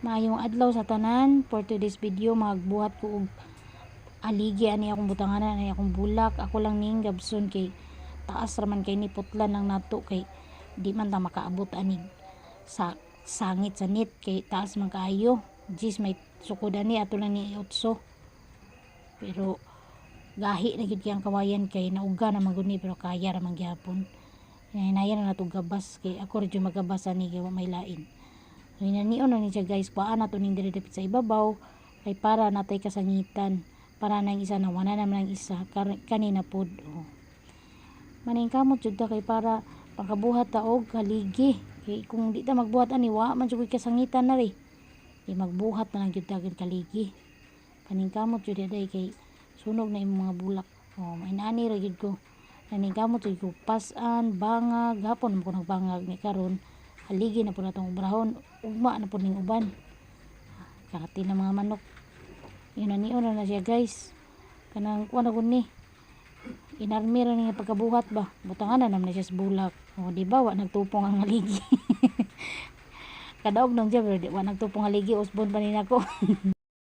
Maayong adlaw sa tanan. For today's video, magbuhat ko og aligi ani akong butanganan, ani akong bulak. Ako lang ning gabson kay taas raman kay ni, putlan lang nato kay di man ta makaabot ani sa sangit sa net kay taas man kaayo. Jis may sukod ani, ato lang ni otso. Pero gahi na gyud kay ang kawayan kay nauga na man gud ni, pero kaya ra man gihapon. Hinahinayan na nato gabas kay ako ra jud magabas ani kay wa may lain. So hinanion na ni siya, guys, kuhaan nato ning diri dapit sa ibabaw kay para natay kasangitan. Para nang isa na wala naman ang isa kanina pod. Oh. Maningkamot jud ta kay para pangkabuhat ta og haligi. Kay kung di ta magbuhat ani, wa man jud koy kasangitan na ri. Di magbuhat na lang jud ta og kaligi. Paningkamot jud day kay sunog na imong mga bulak. Oh, inani ra jud ko. Naningkamot jud ko pas-an, bangag, gahapon man ko nagbangag ni karon. Haligi na pud natong obrahon, ugma na pud ning uban. Karati na mga manok. Yun na niyon na siya, guys. Kanang kuan na gud ni. Inarmi ra ni nga pagkabuhat ba. Butangan na naman na siya sa bulak. O di ba wa nagtupong ang haligi? Kadaog nang siya pero di wa nagtupong haligi, usbon pa ni nako.